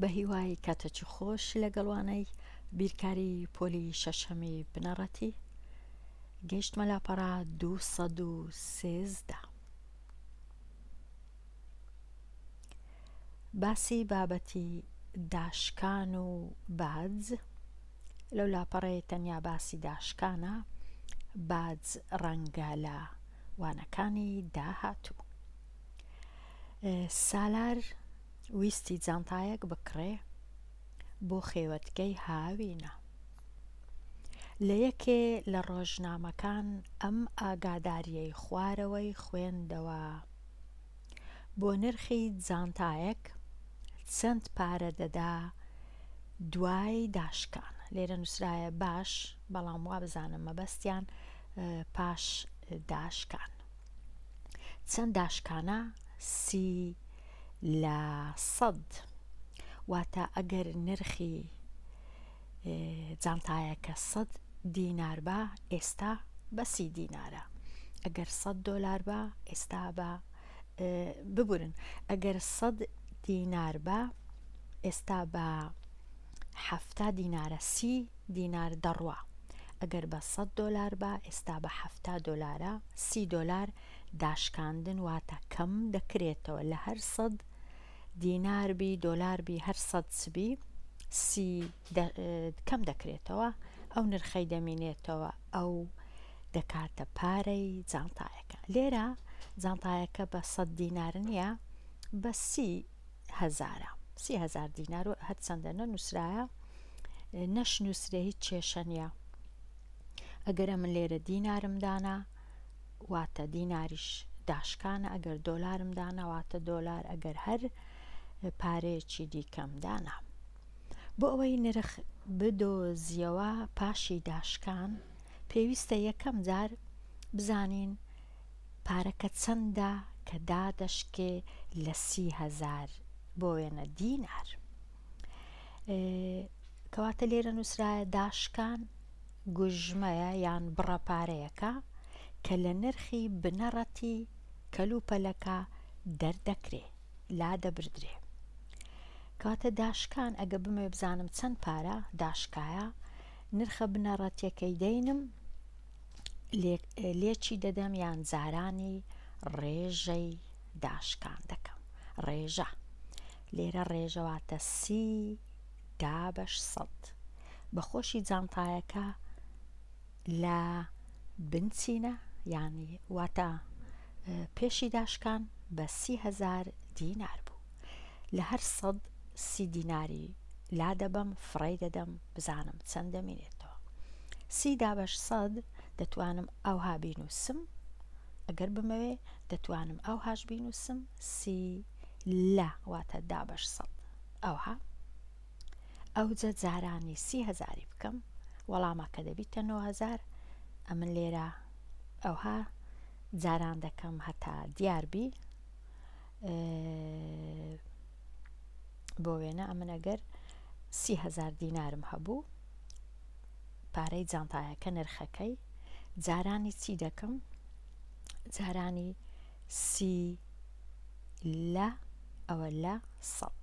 بەهیوای کاتێکی خۆش لەگەڵ وانەی بیرکاری پۆلی شەشەمی بنەڕەتی گەیشتمە لاپەڕە 213 باسی بابەتی داشکان و باج لەو لاپەڕەیە تەنیا باسی داشکانە باج ڕەنگە لە وانەکانی داهاتوو سالار ویستی جانتایەک بکڕێ بۆ خێوەتگەی هاوینە. لە یەکێ لە ڕۆژنامەکان ئەم ئاگادارییەی خوارەوەی خوێندەوە، بۆ نرخی جانتایەک چەند پارە دەدا دوای داشکان؟ لێرە نووسرایە باش، بەڵام وابزانم مەبەستیان پاش داشکان. چەند داشکانە سی لە سەد واتە ئەگەر نرخی جانتایەکە سەد دینار با ئێستا بە سی دینارە ئەگەر سەد دۆلار با ئێستا بە ببورن ئەگەر سەد دینار با ئێستا بە حەفتا دینارە سی دینار دەڕوا ئەگەر بە سەد دۆلار با ئێستا بە حەفتا دۆلارە سی دۆلار داشکاندن واتە کەم دەکرێتەوە لە هەر سەد دینار بی دۆلار بی هەر سەد چ بی سی کەم دەکرێتەوە ئەو نرخەی دەمینێتەوە ئەو دەکاتە پارەی جانتایەکە لێرە جانتایەکە بە سەد دینار نییە بە سی هەزارە 30هزار دینار و هەرچەندە نەنووسرایە نەشنووسرێ هیچ کێشە نییە ئەگەر ئەمن لێرە دینارم دانا واتە دیناریش داشکانە ئەگەر دۆلارم دانا واتە دۆلار ئەگەر هەر پارەیەکی دیکەم دانا بۆ ئەوەی نرخ بدۆزیەوە پاشی داشکان پێویستە یەکەم جار بزانین پارەکە چەندە کە دادەشکێ لە 30هزار بۆ وێنە دینار کەواتە لێرە نووسرایە داشکان گوژمەیە یان بڕە پارەیەکە کە لە نرخی بنەڕەتی کەلوپەلەکە دەردەکرێ، لادەبردرێ. کەواتە داشکان ئەگە بمەوێ بزانم چەند پارە داشکایە، نرخە بنەڕەتیەکەی دەینم لێکی دەدەم یان جارانی ڕێژەی داشکان دەکەم. ڕێژە لێرە ڕێژە واتە سی دابەش سەد بەخۆشی جانتایەکە لە بنچینە یانی واتە پێشی داشکان بە 30هزار دینار بوو لە هەر سەد سی دیناری لا دەبەم فڕێی دەدەم بزانم چەند دەمینێتەوە سی دابەش سەد دەتوانم ئەوها بینوسم ئەگەر بمەوێ دەتوانم ئەوهاش بینوسم سی لە واتە دابەش سەد ئەوها ئەوجە جارانی سی هەزاری بکەم وەڵامەکە دەبیتە 9000 ئەمن لێرە ئەوها جاران دەکەم هەتا دیار بی بۆ وێنە ئەمن ئەگەر 30هزار دینارم هەبوو پارەی جانتایەکە نرخەکەی جارانی چی دەکەم جارانی سی لە ئەوە لە سەد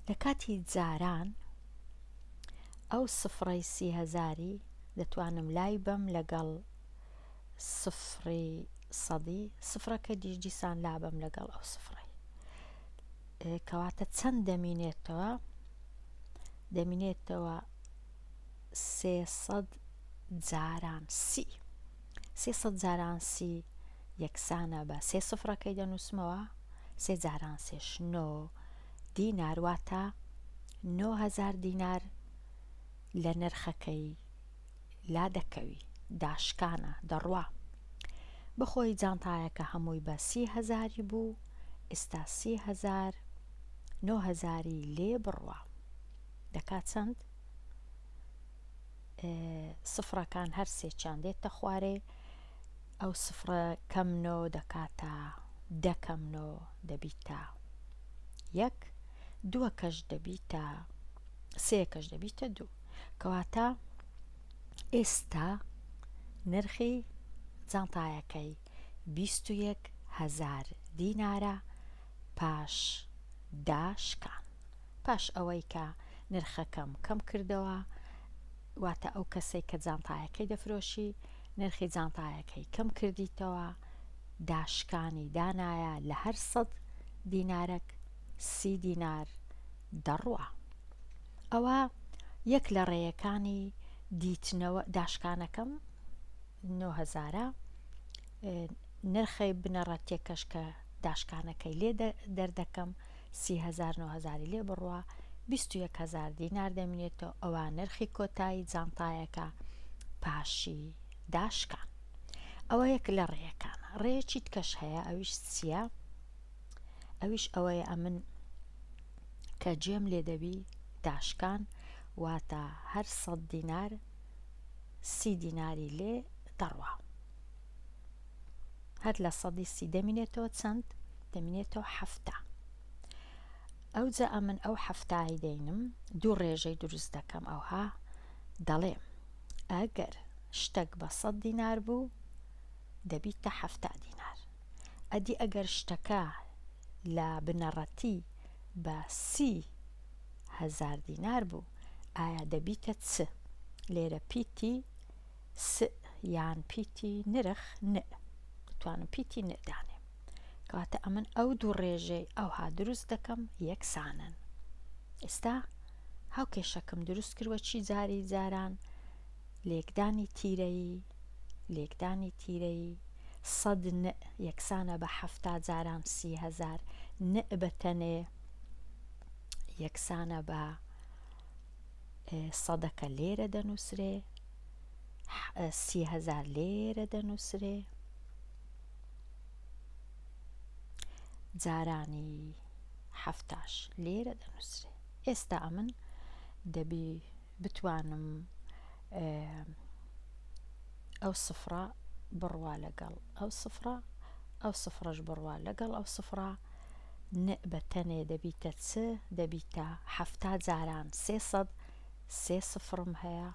لە کاتی جاران ئەو سفرەی سی هەزاری دەتوانم لای بەم لەگەڵ سفری سەدی سفرەکە دیش دیسان لابەم لەگەڵ ئەو سفرەی کەواتە چەند دەمینێتەوە دەمینێتەوە سێسەد جاران سی سێسەد جاران سی یەکسانە بە سێ سفرەکەی دەنووسمەوە سێ جاران سێش نۆ دینار واتە 9000 دینار لە نرخەکەی لا دەکەوی داشکانە دەڕوا بەخۆی جانتایەکە هەمووی بە سی هەزاری بوو ئێستا سی هەزار نۆ هەزاری لێ بڕوا دەکا چەند سفرەکان هەر سێکیان دێتە خوارێ ئەو سفرە کەم نۆ دەکاتە دە کەم نۆ دەبیتە یەک دووەکەش دەبیتە سێکەش دەبیتە دوو کەواتە ئێستا نرخی جانتایەکەی 21 هەزار دینارە پاش داشکان. پاش ئەوەی کە نرخەکەم کەم کردەوە واتە ئەو کەسەی کە جانتایەکەی دەفرۆشی نرخی جانتایەکەی کەم کردیتەوە داشکانی دانایە لە هەر سەد دینارەک سی دینار دەڕوا. ئەوە یەک لە ڕێیەکانی دیتنەوە داشکانەکەم نۆ هەزارە نرخی بنەڕەتیەکەش کە داشکانەکەی لێ دەردەکەم 30هزار نۆهزاری لێ بڕوا 21هزار دینار دەمینێتەوە ئەوە نرخی کۆتایی جانتایەکە پاشی داشکان ئەوە یەک لە ڕێیەکانە ڕێیەکی تکەش هەیە ئەویش چییە؟ ئەویش ئەوەیە ئەمن کە جێم لێ دەبی داشکان واتە هەر سەد دینار سی دیناری لێ دەڕوا هەر لە سەدی سی دەمینێتەوە چەند دەمینێتەوە حەفتا ئەوجا ئەمن ئەو حەفتای دەینم دوو ڕێژەی دروست دەکەم ئەوها دەڵێم ئەگەر شتەک بە سەد دینار بوو دەبیتە حەفتا دینار ئەدی ئەگەر شتەکە لە بنەڕەتی بە 30هەزار دینار بوو ئایا دەبیتە چ؟ لێرە پیتی س یان پیتی نرخ ن دەتوانم پیتی ن دانێم کەواتە ئەمن ئەو دوو ڕێژەی ئەوها دروست دەکەم یەکسانن ئێستا هاوکێشەکەم دروست کردوە چی جاری جاران لێکدانی تیرەیی لێکدانی تیرەیی سەد ن یەکسانە بە 70 جاران 30هەزار ن بە تەنێ یەکسانە بە سەدەکە لێرە دەنووسرێ 30هەزار لێرە دەنووسرێ جارانی حەفتاش لێرە دەنووسرێ ئێستا ئەمن دەبی بتوانم ئەو سفرە بڕوا لەگەڵ ئەو سفرە ئەو سفرەش بڕوا لەگەڵ ئەو سفرە ن بە تەنێ دەبیتە چ دەبیتە حەفتا جاران سێسەد سێ سفرم هەیە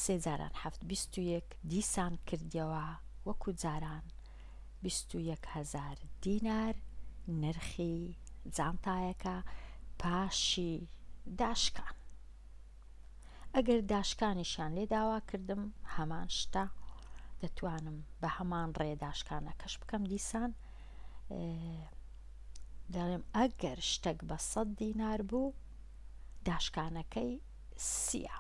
سێ جاران حەفت 21 دیسان کردیەوە وەکو جاران 21 هەزار دینار نرخی جانتایەکە پاشی داشکان ئەگەر داشکانیشیان لێ داوا کردم هەمان شتە دەتوانم بە هەمان ڕێ داشکانەکەش بکەم دیسان دەڵێم ئەگەر شتێک بە سەد دینار بوو داشکانەکەی سیە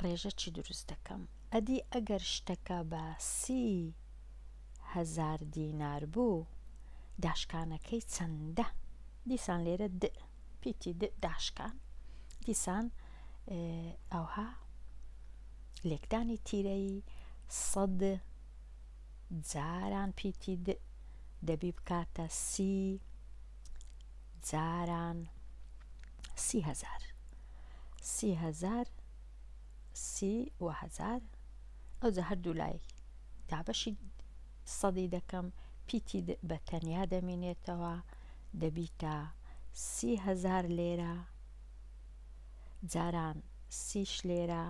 ڕێژە چی دروست دەکەم ئەدی ئەگەر شتەکە بە 30هەزار دینار بوو داشکانەکەی چەندە دیسان لێرە د پیتی د داشکان دیسان ئەوها لێکدانی تیرەیی سەد جاران پیتی د دەبی بکاتە سی جاران 30هەزار 30هەزار سی و هەزار ئەوجا هەردوو لای دابەشی سەدی دەکەم پیتی د بە تەنیا دەمینێتەوە دەبیتە 30هەزار لێرە جاران سیش لێرە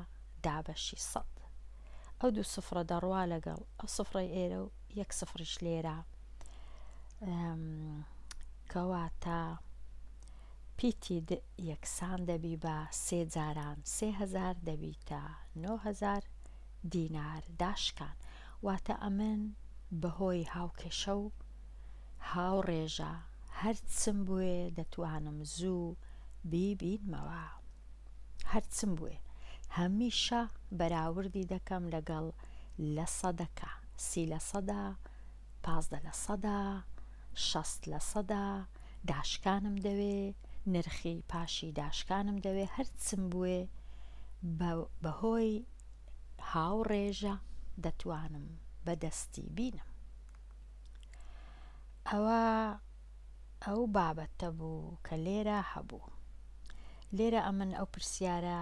دابەشی سەد ئەو دوو سفرە دەڕوا لەگەڵ ئەو سفرەی ئێرە و یەک سفریش لێرە کەواتە پیتی د یەکسان دەبی بە سێ جاران 30هەزار دەبیتە 9هەزار دینار داشکان واتە ئەمن بەهۆی هاوکێشە و هاوڕێژە هەرچم بوێ دەتوانم زوو بیبینمەوە هەرچم بوێ هەمیشە بەراوردی دەکەم لەگەڵ لە سەدەکە سی لە سەدا 15 لە سەدا 60 لە سەدا داشکانم دەوێ نرخی پاشی داشکانم دەوێ هەرچم بوێ بەهۆی هاوڕێژە دەتوانم بەدەستی بینم ئەوە ئەو بابەتە بوو کە لێرە هەبوو لێرە ئەمن ئەو پرسیارە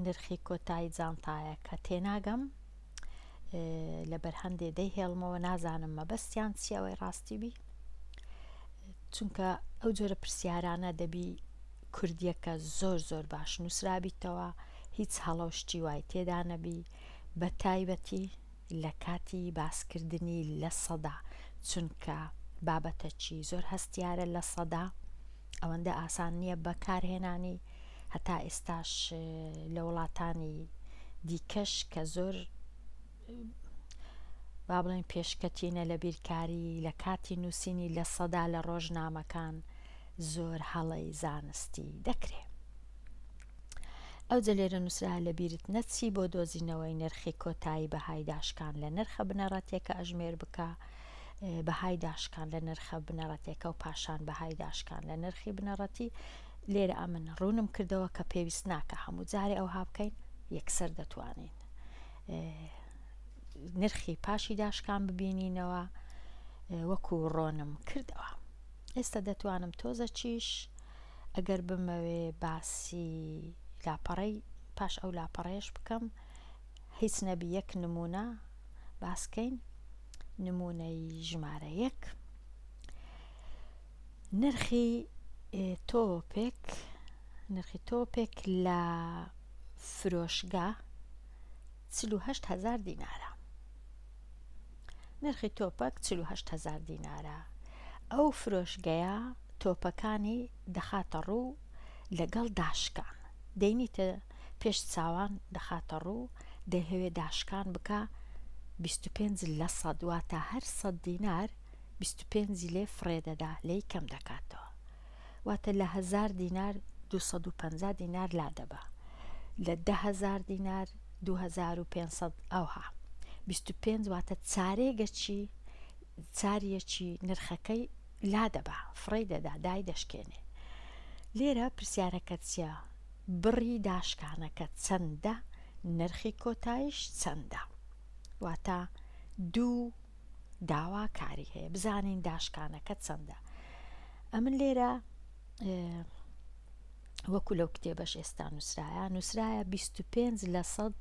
نرخی کۆتایی جانتایەکە تێناگەم لەبەر هەندێ دەیهێڵمەوە نازانم مەبەستیان چیە ئەوەی ڕاستی بی چونکە ئەو جۆرە پرسیارانە دەبی کوردیەکە زۆر زۆر باش نووسرابیتەوە هیچ هەڵە و شتی وای تێدا نەبی بە تایبەتی لە کاتی باسکردنی لە سەدا چونکە بابەتەکی زۆر هەستیارە لە سەدا. ئەوەندە ئاسان نییە بەکارهێنانی هەتا ئێستاش لە وڵاتانی دیکەش کە زۆر با بڵێن پێشکەتینە لە بیرکاری لە کاتی نووسینی لە سەدا لە ڕۆژنامەکان زۆر هەڵەی زانستی دەکرێ. ئەوجە لێرە نووسرا لە بیرت نەچی بۆ دۆزینەوەی نرخی کۆتایی بەهای داشکان لە نرخە بنەڕەتیەکە ئەژمێر بکە بەهای داشکان لە نرخە بنەڕەتیەکە و پاشان بەهای داشکان لە نرخی بنەڕەتی لێرە ئەمن ڕوونم کردەوە کە پێویست ناکە هەموو جارێ ئەوها بکەین یەکسەر دەتوانین نرخی پاشی داشکان ببینینەوە وەکو ڕۆنم کردەوە ئێستا دەتوانم تۆزە چیش ئەگەر بمەوێ باسی لاپەڕەی پاش ئەو لاپەڕەیەش بکەم هیچ نەبی یەک نمونە باسکەین نمونەی ژمارە یەک نرخی تۆپێک نرخی تۆپێک لە فرۆشگا 48 هزار دینارە نرخی تۆپەک 48 هزار دینارە ئەو فرۆشگەیە تۆپەکانی دەخاتە ڕوو لەگەڵ داشکان دەینیتە پێش چاوان دەخاتە ڕوو دەیهەوێ داشکان بکا 25 لە سەد واتە هەر سەد دینار 25 ی لێ فڕێ دەدا لێی کەم دەکاتەوە واتە لە هەزار دینار 250 دینار لا دەبا لە 10هزار دینار 2500 ئەوها 25 واتە چارێگەچی چاریەکی نرخەکەی لادەبا فڕێی دەدا دای دەشکێنێ لێرە پرسیارەکە چیە بڕی داشکانەکە چەندە نرخی کۆتایش چەندە واتە دوو داواکاری هەیە بزانین داشکانەکە چەندە ئەمن لێرە وەکو لەو کتێبەش ئێستا نووسرایە نووسرایە 25 لە سەد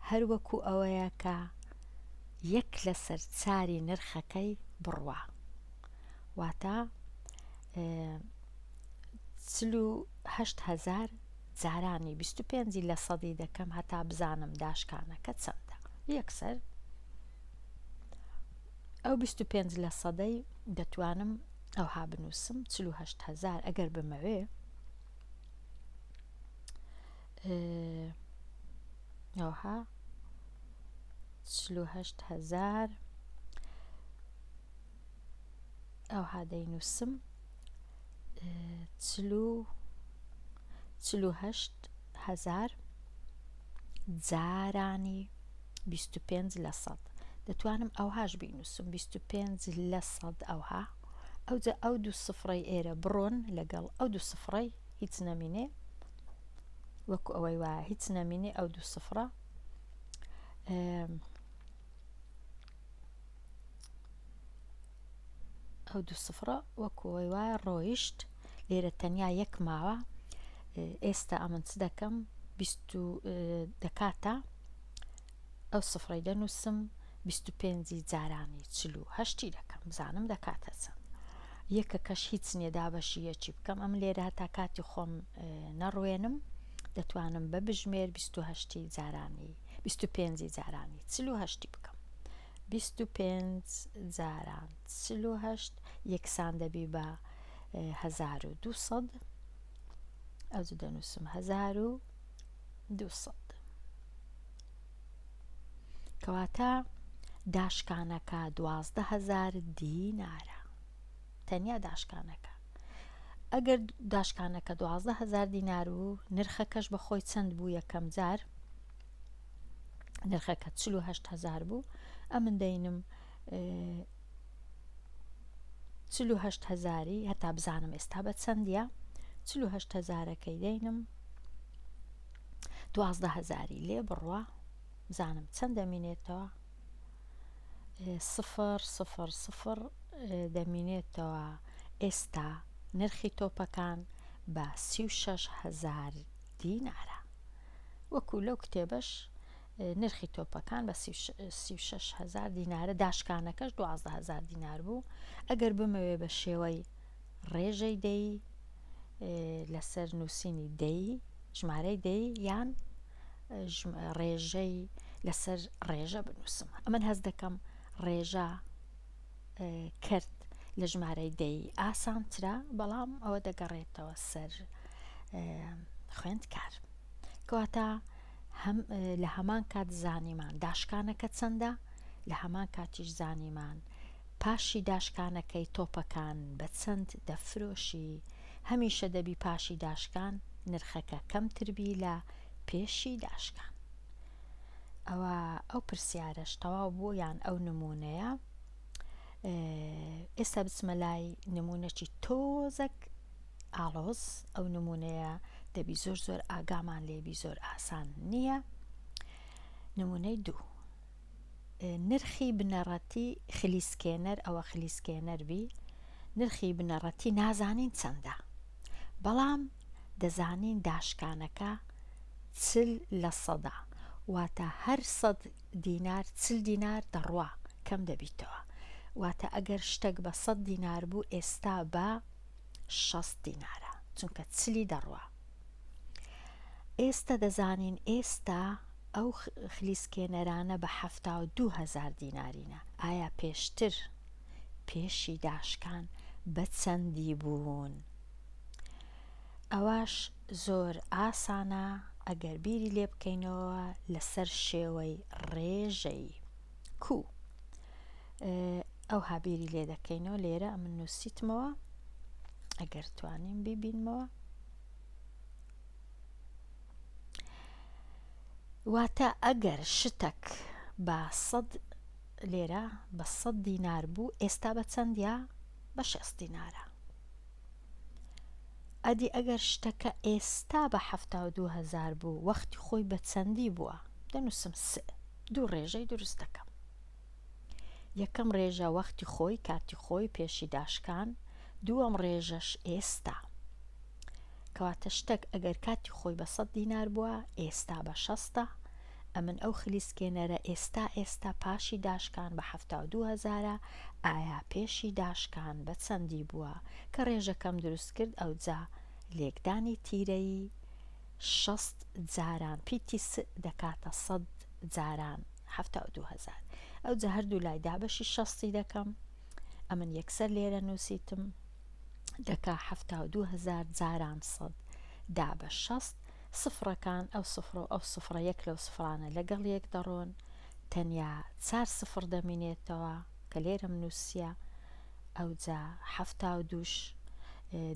هەر وەکو ئەوەیە کە یەک لەسەر چاری نرخەکەی بڕوا واتە 48 هزار جارانی 25 لە سەدی دەکەم هەتا بزانم داشکانەکە چەندە یەکسەر ئەو 25 لە سەدەی دەتوانم ئەوها بنووسم 48 هزار ئەگەر بمەوێ ئەوها 48 هزار ئەوها دەینووسم 48 هزار جارانی 25 لە سەد دەتوانم ئەوهاش بینووسم 25 لە سەد ئەوها ئەوجا ئەو دوو سفرەی ئێرە بڕۆن لەگەڵ ئەو دوو سفرەی هیچ نەمینێ وەکو ئەوەی وایە هیچ نەمینێ ئەو دوو سفرە ئەو دوو سفرە وەکو ئەوەی وایە ڕۆیشت لێرە تەنیا یەک ماوە ئێستا ئەمن چ دەکەم بیست و دەکاتە ئەو سفرەی دەنووسم 25 ی جارانی چل و هەشتی دەکەم بزانم دەکاتە چەند یەکەکەش هیچ نییە دابەشی یەکی بکەم ئەم لێرە هەتا کاتی خۆم نەڕوێنم دەتوانم بە بژمێر 28 ی جارانی 25 ی جارانی 48 بکەم 25 جاران 48 یەکسان دەبی بە 1200 ئەو دەنووسم 1200 کەواتە داشکانەکە 12000 دینارە تەنیا داشکانەکە ئەگەر داشکانەکە 12000 دینار و نرخەکەش بە خۆی چەند بوو یەکەم جار نرخەکە 48000 بوو ئەمن دەینم 48 هزاری هەتا بزانم ئێستا بە چەندە 48 هزارەکەی دەینم دوازدە هەزاری لێ بڕوا بزانم چەند دەمینێتەوە سفر سفر سفر دەمینێتەوە ئێستا نرخی تۆپەکان بە 36 هزار دینارە وەکو لەو کتێبەش نرخی تۆپەکان بە 36 هزار دینارە داشکانەکەش 12 هزار دینار بوو ئەگەر بمەوێ بە شێوەی ڕێژەی دەی لەسەر نووسینی دەی ژمارەی دەی یان ڕێژەی لەسەر ڕێژە بنووسم ئەمن هەست دەکەم ڕێژە کرد لە ژمارەی دەی ئاسانترە بەڵام ئەوە دەگەڕێتەوە سەر خوێندکار کەواتە هەم لە هەمان کات زانیمان داشکانەکە چەندە لە هەمان کاتیش زانیمان پاشی داشکانەکەی تۆپەکان بە چەند دەفرۆشی هەمیشە دەبی پاشی داشکان نرخەکە کەمتربی لە پێشی داشکان ئەوە ئەو پرسیارەش تەواو بوو یان ئەو نمونەیە ئێستا بچمە لای نمونەکی تۆزەک ئاڵۆز ئەو نمونەیە دەبی زۆر زۆر ئاگامان لێبی زۆر ئاسان نییە نمونەی دوو نرخی بنەڕەتی خلیسکێنەر ئەوە خلیسکێنەر بی نرخی بنەڕەتی نازانین چەندە بەڵام دەزانین داشکانەکە 40 لە سەدا واتە هەر سەد دینار 40 دینار دەڕوا کەم دەبیتەوە واتە ئەگەر شتەک بە سەد دینار بوو ئێستا بە 60 دینارە چونکە چلی دەڕوا ئێستا دەزانین ئێستا ئەو خلیسکێنەرانە بە 72 هەزار دینارینە ئایا پێشتر پێشی داشکان بە چەندی بوون؟ ئەوەش زۆر ئاسانە ئەگەر بیری لێ بکەینەوە لەسەر شێوەی ڕێژەی کو ئەوها بیری لێ دەکەینەوە لێرە ئەمن نووسیتمەوە ئەگەر توانیم بیبینمەوە واتە ئەگەر شتەک بە سەد لێرە بە سەد دینار بوو ئێستا بە چەندە بە شێست دینارە ئەدی ئەگەر شتەکە ئێستا بە 72 هەزار بوو وەختی خۆی بە چەندی بووە دەنووسم س دوو ڕێژەی دروست دەکەم یەکەم ڕێژە وەختی خۆی کاتی خۆی پێشی داشکان دووەم ڕێژەش ئێستا کەواتە شتەک ئەگەر کاتی خۆی بە سەد دینار بووە ئێستا بە شەستە ئەمن ئەو خلیسکێنەرە ئێستا ئێستا پاشی داشکان بە 72 هەزارە ئایا پێشی داشکان بە چەندی بووە کە ڕێژەکەم دروست کرد ئەوجا لێکدانی تیرەیی شەست جاران پیتی س دەکاتە سەد جاران 72 هەزار ئەوجا هەردوو لای دابەشی شەستی دەکەم ئەمن یەکسەر لێرە نووسیتم دەکا 72 هەزار جاران سەد دا بە شەست سفرەکان ئەو سفر و ئەو سفرە یەک لەو سفرانە لەگەڵ یەک دەڕۆن تەنیا چار سفر دەمینێتەوە کە لێرەم نووسیە ئەوجا حەفتا و دووش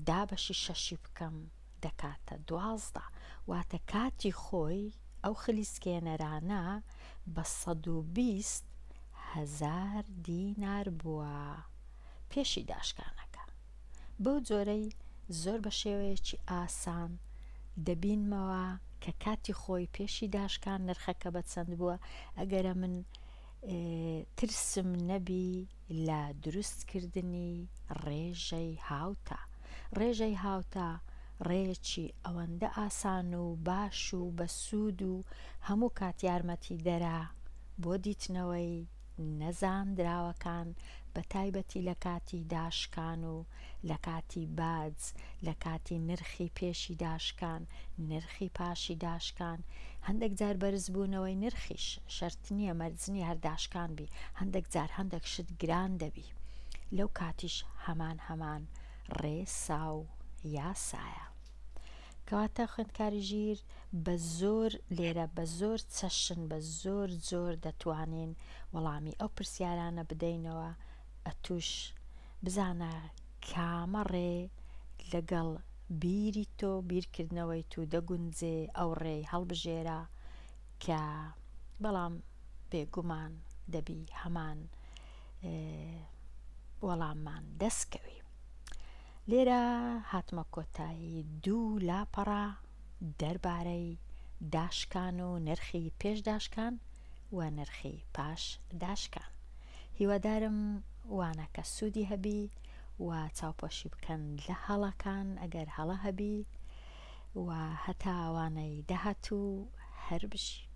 دابەشی شەشی بکەم دەکاتە دوازدە واتە کاتی خۆی ئەو خلیسکێنەرانە بە 120 هەزار دینار بووە پێشی داشکانەکە بەو جۆرەی زۆر بە شێوەیەکی ئاسان دەبینمەوە کە کاتی خۆی پێشی داشکان نرخەکە بە چەند بووە ئەگەرە من ترسم نەبی لە دروستکردنی ڕێژەی هاوتا ڕێژەی هاوتا ڕێیەکی ئەوەندە ئاسان و باش و بەسوود و هەموو کات یارمەتیدەرە بۆ دیتنەوەی نەزاندراوەکان بە تایبەتی لە کاتی داشکان و لە کاتی باج لە کاتی نرخی پێشی داشکان نرخی پاشی داشکان هەندێک جار بەرزبوونەوەی نرخیش شەرت نییە مەرج نییە هەر داشکان بی هەندێک جار هەندێک شت گران دەبی لەو کاتیش هەمان هەمان ڕێسا و یاسایە کەواتە خوێندکاری ژیر بە زۆر لێرە بە زۆر چەشن بە زۆر جۆر دەتوانین وەڵامی ئەو پرسیارانە بدەینەوە ئەتوش بزانە کامە ڕێ لەگەڵ بیری تۆ بیرکردنەوەی تو دەگونجێ ئەو ڕێی هەڵبژێرە کە بەڵام بێگومان دەبی هەمان وەڵاممان دەستکەوی لێرە هاتمە کۆتایی دوو لاپەڕە دەربارەی داشکان و نرخی پێش داشکان و نرخی پاش داشکان هیوادارم وانەکە سوودی هەبی و چاوپۆشی بکەن لە هەڵەکان ئەگەر هەڵە هەبی و هەتا وانەی داهاتوو هەر بژی.